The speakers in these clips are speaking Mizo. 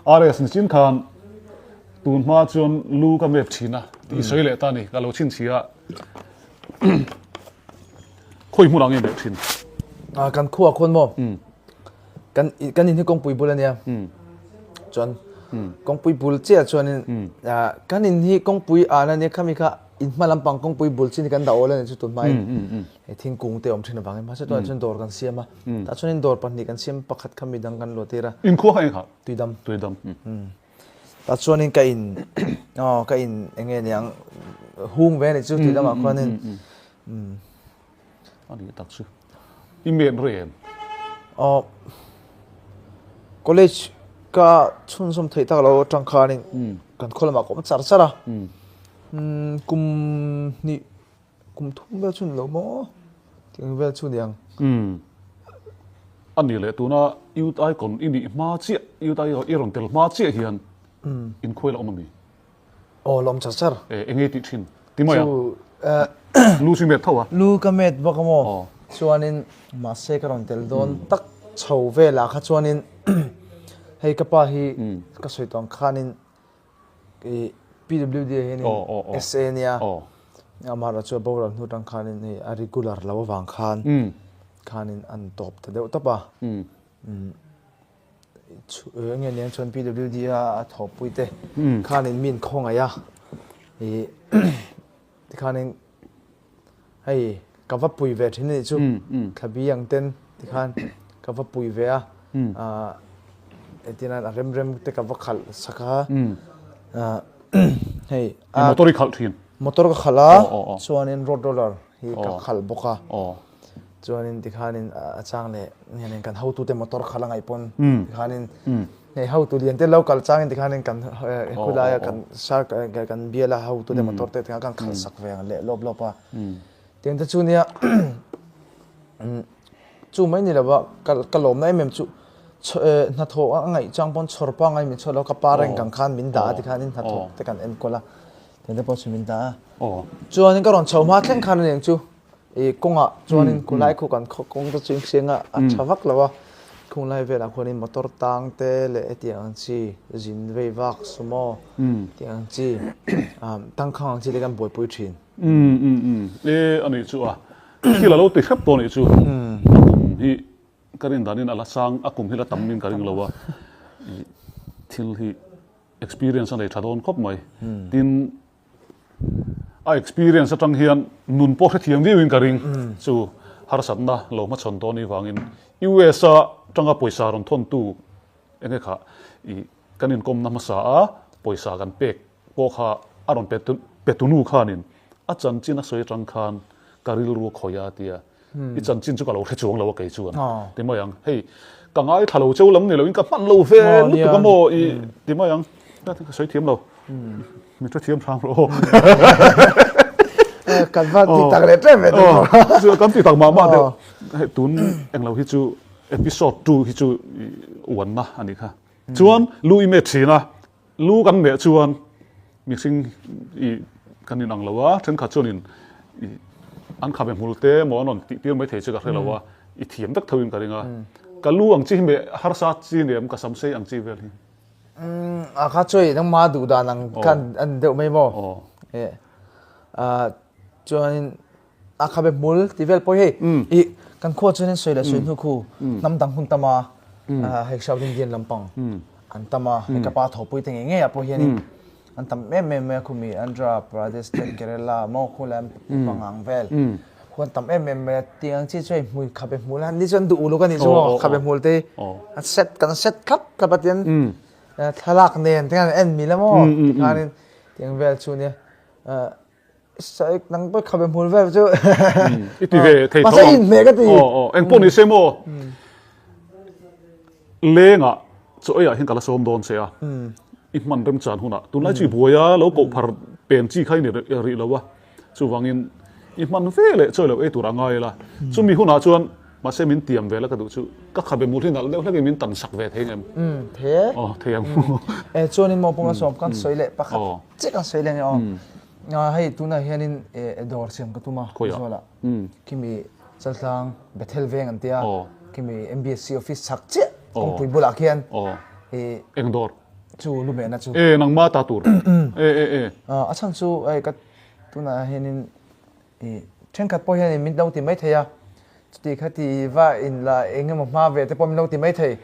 RS nichin khan tun hma chuan lu ka mep thin a tih sawi leh ta a ni. Ka lo chhinchhia a. Khawi hmunah nge meh thin? Ah, kan khuah khawn maw? Kan kan in hi kawngpui bul a nia. Chuan kawngpui bul chiah chuanin kan in hi kawngpui an a nia khami kha in hma lampang kawngpui bul chin hi kan dah awl a ni chu tun hmain hei thingkung te a awm thin avangin mahse tunah chuan dawr kan siam a. Tah chuanin dawr pahnih kan siam pakhat kha midang kan luah tir a. In khua kha eng kha? Tuidam. Tuidam. Tah chuanin ka in aw ka in eng nge niang hung ve a nih chu tuidamah khuanin. A nih tak chu. I men rei em? Aw college ka chhunzawm theih tak lo atang khanin kan khaw lamah ka awm char char a. Kum hnih Kum thum vel chu ni lo maw? Tiang vel chu niang. Umm. A nih leh tuna Youth Icon i nih hma chiah, Youth Icon i rawn tel hma chiah hian inkhuai la awm a mi? Aw, la awm char char. E, eng nge tih thin? Ti mai a? Chu, Lu chu i met tho a? Lu ka met bawk a maw? Aw. Chuanin mahse ka rawn tel dawn tak chho velah kha chuanin hei ka pa hi ka sawi tawh ang khanin I PWD ah hianin SA a nia, amaherawh chu a boral hnu atang khanin hei a regular lo avang khan khanin an tawp ta deuh tawp a. Eng nge niang chuan PWD a a thawhpui te khanin mi inkhawngaih a, i tikhanin Hei ka va pui ve thin a nih chu thlabi ang ten tikhan ka va pui ve a engtin a rem rem te ka va khalh sak a hei motor i khalh thin motor ka khalh a chuanin road roller hi ka khalh bawk a chuanin tikhanin a chang leh hianin kan hotute motor khalh a ngaih pawn tikhanin Hei hotu lian te lo kal changin tikhanin kan khulaia kan sar kan biala hotu te motor te tikhan kan khalh sak ve ang leh lawp lawp a. Tiang te chu nia chu mai ni lova ka lawmna em em chu hnathawh a ngaih chang pawn chhawr pangai min chhuah lo ka pa reng kang khan min dah a tikhanin hnathawh te kan enkawl a tiang te pawh chu min dah a. Chuanin ka rawn chho hma thleng khan aniang chu I kawngah chuanin khulai khu kan kawng te chu inhriang a, a tha vak lo a, khunglai velah khuanin motor tang te leh hetiang ang chi zin vei vak sumo tih ang chi tangkhang ang chi te kan buaipui thin. Umm umm umm e a nih chu a, thil a lo ti hrep tawh a nih chu, a kum hi ka rin danin a la sang a kum hi la tam in ka ring lo a, thil hi experience a nei tha dawn khawp mai, tin A experience atang hian nun pawh hrethiam viauin ka ring. Chu harsatna lo hmachhawn dawn ni vangin US a tanga pawisa rawn thawntu enge kha i kan inkawmna hmasa a pawisa kan pek pawh kha a rawn pe pe tunu khanin a chanchin a sawi atang khan ka rilru a khawih a tia. I chanchin chu ka lo hre chuang lo a kei chuan ti mai ang. Hei ka ngaithla lo cheu lam ni loin ka hman lo ve lutuk a maw i ti mai ang. Ka sawi thiam lo. Mi hre thiam hrang rawh aw. Kan va ti tak leh tlem ve deuh. Kan ti tak mah mah deuh. Hei tun englo hi chu episode 2 hi chu uanna a nih kha. Chuan lu i met thin a. Lu kan meh chuan mihring i kan inang lo a, thenkhat chuanin i an khabe hmul te emaw an rawn tih tir mai thei che ka hre lo a, i thiam vek tho in ka ring a. Ka lu ang chi hi meh harsa chi nen ka sam sei ang chi vel hi. A kha chuai nangmah duh dan ang khan a ni deuh mai maw? Chuanin A khabe hmul ti vel pawh hei i kan khua chuan in sawi leh sawi hnu khu hnam dang hun tam a hei South Indian lampang an tam a hei ka pa thawhpui te ngei ngei ah pawh hianin an tam em em mai a khumi Andhra Pradesh te Kerala maw khu lam pangang vel khu an tam em em mai a tiang chi chu hei hmui khabe hmul a ni chuan duh uluk a nih chu maw khabe hmul te hi an set kan set thlap thlap a tian thlalak nen te khan en mil a maw tikhanin tiang vel chu nia. Saik nang pawh khabe hmul vel chu. I ti ve thei tho. Mahse in hmeh ka ti. Aw aw eng pawh ni se maw. Lengah chaw eiah hian ka la sawm dawn che a. I hman remchan hunah tunlai chu i buai a lo koh phar pen chi kha i ni rih lo a. Chuvangin i hman ve leh chaw lo ei tur a ngai la. Chumi hunah chuan mahse min tiam ve la ka duh chu ka khabe hmul hi nalh deuh hlekin min tan sak ve thei ngem. Thei e. Aw thei ang. E chuanin maw pawng a sawm kan sawi leh pakhat chiah kan sawi leh nge aw. Hei tunah hianin dawr siam ka tum a Aizawl-ah khimi Chaltlang Bethel veng an tia khimi MBSC office chhak chiah kawngpui bulah khian Eng dawr? Chu lumehna chu. E nangma ta tur. E e e. A chhan chu hei ka tunah hianin i thenkhat pawh hianin min lo ti mai thei a, chuti kha ti va in la eng emaw hma ve te pawh min lo ti mai thei.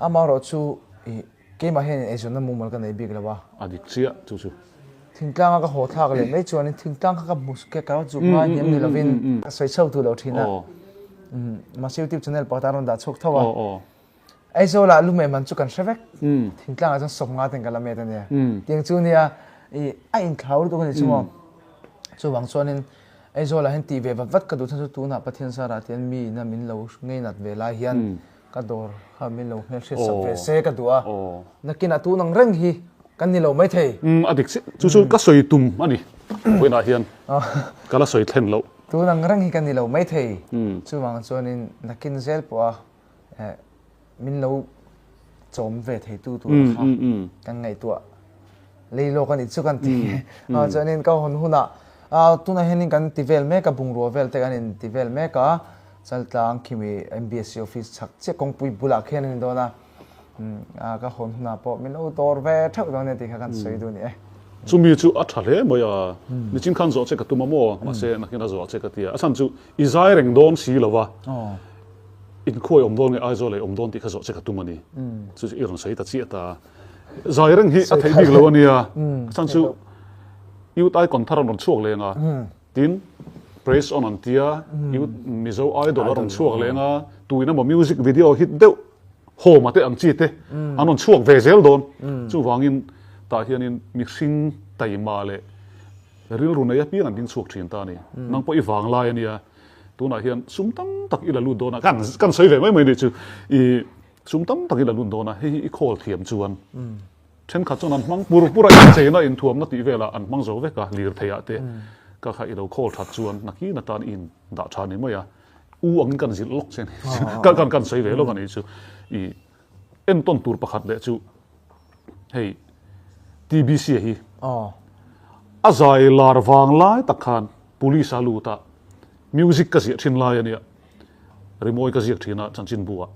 Amaherawh chu i keimah hianin eizawnna mumal ka nei bik lo a. A dik chiah chu chu. Thingtlanga ka haw thlak leh mai chuanin thingtlang kha ka hmu ka lo chuk ngai hniam ni lovin ka sawi chho duh lo thin a. Mahse youtube channel pakhat a rawn dah chhuak tho a. Aizawlah lumeh man chu kan hre vek. Thingtlangah chuan sawmnga ten ka la met a nia. Tiang chu nia i a inthlau lutuk a ni chu maw. Chuvang chuanin Aizawlah hian tih ve vat vat ka duh chhan chu tunah Pathian zarah tian mi ina min lo ngeinat ve lai hian ka dawr kha min lo hmelhriat sak ve se ka duh a. Nakinah tun ang reng hi kan ni lo maithei. A dik chiah. Chu chu ka sawi tum a ni. Vawiinah hian ka la sawi thlen loh. Tun ang reng hi kan ni lo maithei. Chuvang chuanin nakin zel pawh a min lo chawm ve theitu tur kha kan ngaihtuah lei lawk a nih chu kan ti. Chuanin ka hawn hunah tunah hianin kan ti vel mek a, bungrua vel te kan in ti vel mek a, Chaltlang khimi MBSC office chhak chiah kawngpui bulah khian a ni dawn a, ka hawn hunah pawh min lo dawr ve theuh dawn nia tih kha kan sawi duh a ni e. Chumi chu a tha hle mai a, nichin khan zawh che ka tum a maw, mahse nakin a zawh che ka ti a, a chhan chu i zai reng dawn si lo va. Inkhuai awm dawn nge Aizawl ei awm dawn tih kha zawh che ka tum a ni. Chu chu i rawn sawi ta chiah ta. Zai reng hi a theih bik lo a nia. A chhan chu Youth Icon thar an rawn chhuak leng a. Tin, Praise On an tia, Youth Mizo Idol a rawn chhuak leng a, tuin emaw music video hit deuh hawm a te ang chi te an rawn chhuak ve zel dawn. Chuvangin tah hianin mihring taima leh rilru nei apiang an ding chhuak thin ta a ni. Nang pawh i vanglai a nia. Tunah hian sum tam tak i la lut dawn a, kan kan sawi ve mai mai nih chu, i sum tam tak i la lut dawn a, hei hi i khawl thiam chuan thenkhat chuan an hmang pur pur a, incheina inthuamna tih velah an hmang zo vek a, lirtheiah te ka kha i lo khawl that chuan nakin atan i in dah tha ni mai a, u angin kan zilh lawk che a ni, kan kan kan sawi ve lawk a nih chu, i entawn tur pakhat leh chu hei TBC a hi a zai lar vang lai tak khan Police a lut a, music ka ziah thin lai a nia, rimawi ka ziak thin a chanchinbu ah.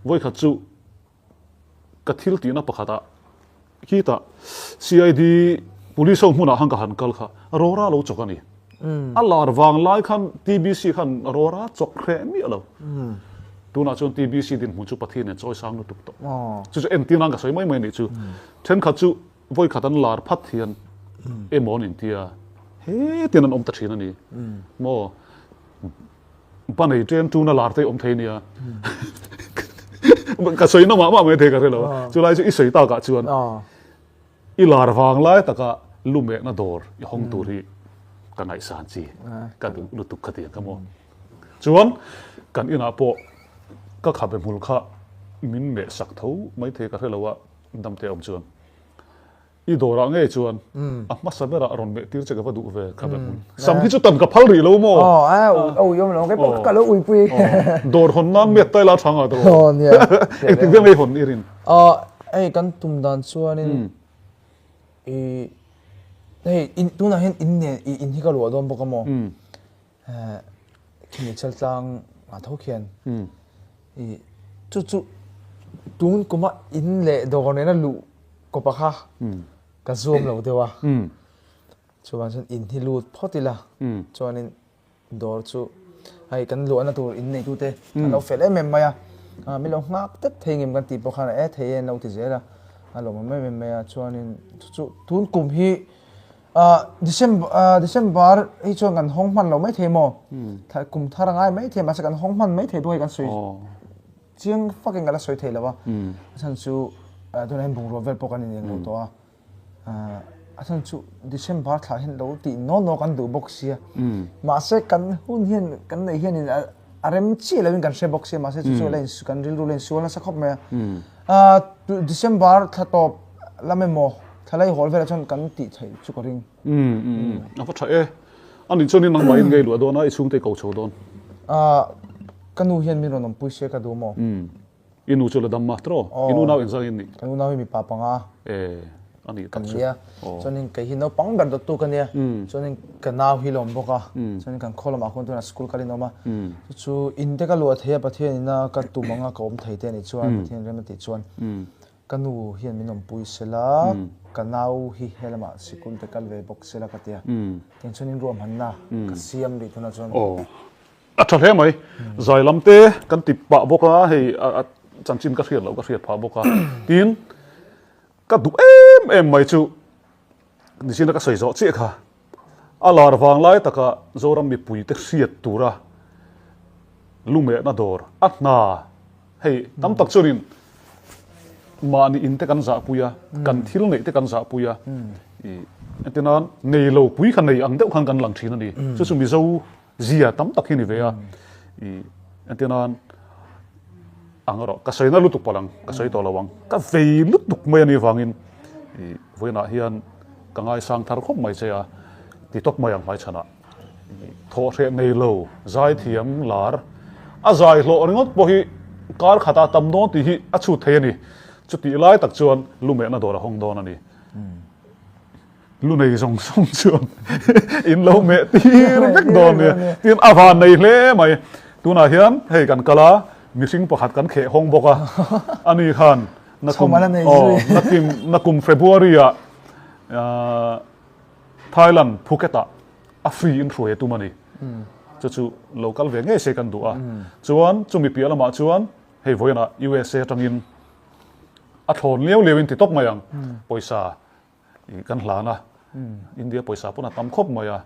Vawikhat chu ka thil tihna pakhat ah khitah CID police ho hmunah khan ka han kal kha rawra lo chawk a ni. A lar vang lai khan TBC khan rawra chawk hreh miah lo. Tunah chuan TBC dinhmun chu Pathian in chawi sang lutuk tawh. Chu chu entir nan ka sawi mai mai a nih chu. Thenkhat chu Vawikhat an lar phat hian emaw an intia hetin an awm ta thin a ni maw? Ba nei ṭen ṭuna lar te awm thei a nia. Ka sawi na mah mah mai thei ka hre lo a. Chulai chu i sawi takah chuan i lar vang lai taka lumehna dawr i hawng tur hi ka ngaihsan chi ka duh lutuk kha tiang kha maw. Chuan kan inah pawh ka khabe hmul kha min meh sak tho mai thei ka hre lo a. Damte awm chuan i dawrah ngei chuan a hmasa berah rawn meh tir che ka va duh ve kha be hmun. Sam hi chu tan ka phal rih lo maw? Aw a a ui awm lo kei pawh ka lo ui pui. Dawr hawn nan met tai la tha nga tawh. Aw nia. Engtik vel ngei hawn i rin? Aw hei kan tum dan chuanin i hei in tunah hian in nen i in hi ka luah dawn bawk a maw? Khimi chaltlang ah tho khian i chu chu tun kuma in leh dawr nena luh kawpa kha ka zuam lo deuh a chuvang chuan in hi lut phawt ila chuanin dawr chu hei kan luahna tur in neitute an lo fel em em mai a min lo nghak tep thei ngem kan tih pawh khan e thei e an lo ti zel a a lawmawm em em mai a chuanin chu chu tun kum hi December December hi chuan kan hawng hman lo mai thei maw? Kum thar a ngai mai thei mahse kan hawng hman mai thei pawh hei kan sawi chiang fakin ka la sawi thei lo a. A chhan chu tunah hian bungrua vel pawh kan ineng lo tawh a. A chhan chu December thlah hian lo tih naw naw kan duh bawk sia. Mahse kan hun hian kan neih hianin a rem chiah loin kan hre bawk sia mahse chu chu la in kan rilru la insual nasa khawp mai a. December thla tawp lam emaw thla lei hawl velah chuan kan tih theih chu ka ring. A va tha e. A nih chuan i nangmah in ngei luah dawn a, i chhungte i ko chho dawn. Ka nu hian min rawn awmpui se ka duh maw? I nu chu la dam ma tawh? I nu nau engzang in nih? Ka nu nau hi mipa panga. E, a nih tak chu. Kan nia. Chuanin kei hi naupang ber dawttu ka nia. Chuanin ka nau hi lawm bawk a. Chuanin kan khaw lamah khuan tunah school kalin a awm a. Chu chu in te ka luah thei a, Pathian ina ka tum anga ka awm thei te a nih chuan, Pathian rem a tih chuan. Ka nu hian min awmpui sela, ka nau hi helamah sikul te kal ve bawk sela ka tia. Tiang chuan in ruahmanna ka siam rih tunah chuan. Aw, a tha hle mai. Zai lam te kan ti pah bawk a, hei a chanchin ka hriat loh ka hriat phah bawk a. Tin, ka duh em em mai chu nichin a ka sawi zawh chiah kha. A lar vang lai taka Zoram mipuite hriat tura lumehna dawr a hna hei tam tak chuanin mahni in te kan zahpui a, kan thil neih te kan zahpui a, ih entir nan nei lo pui kha nei ang deuh khan kan lang thin a ni. Chu chu Mizo zia tam tak hi ni ve a, ih entir nan ang erawh ka sawi na lutuk palh ang, ka sawi tawh lo ang, ka vei lutuk mai a nih vangin ih vawiinah hian ka ngaisang thar khawp mai che a, ti tawp mai ang hmaichhanah. Thawhhreh nei lo, zaithiam lar, a zai hlawh ringawt pawh hi kar khatah tam dawn tih hi a chhut thei a ni. Chutih lai tak chuan lumehna dawr a hawng dawn a ni. Lu nei zawng zawng chuan in lo meh tir vek dawn nia. Tin a van nei hle mai. Tunah hian hei kan kal a, mihring pakhat kan kheh hawng bawk a. Ani khan nakum aw nakim nakum February ah Thailand Phuket ah a free in hruai a tum a ni. Chu chu lo kal ve ngei se kan duh a. Chuan chumi piah lamah chuan hei vawiinah USA atangin a thlawn liau liau in ti tawp mai ang. Pawisa kan hlan a, India pawisa pawn a tam khawp mai a.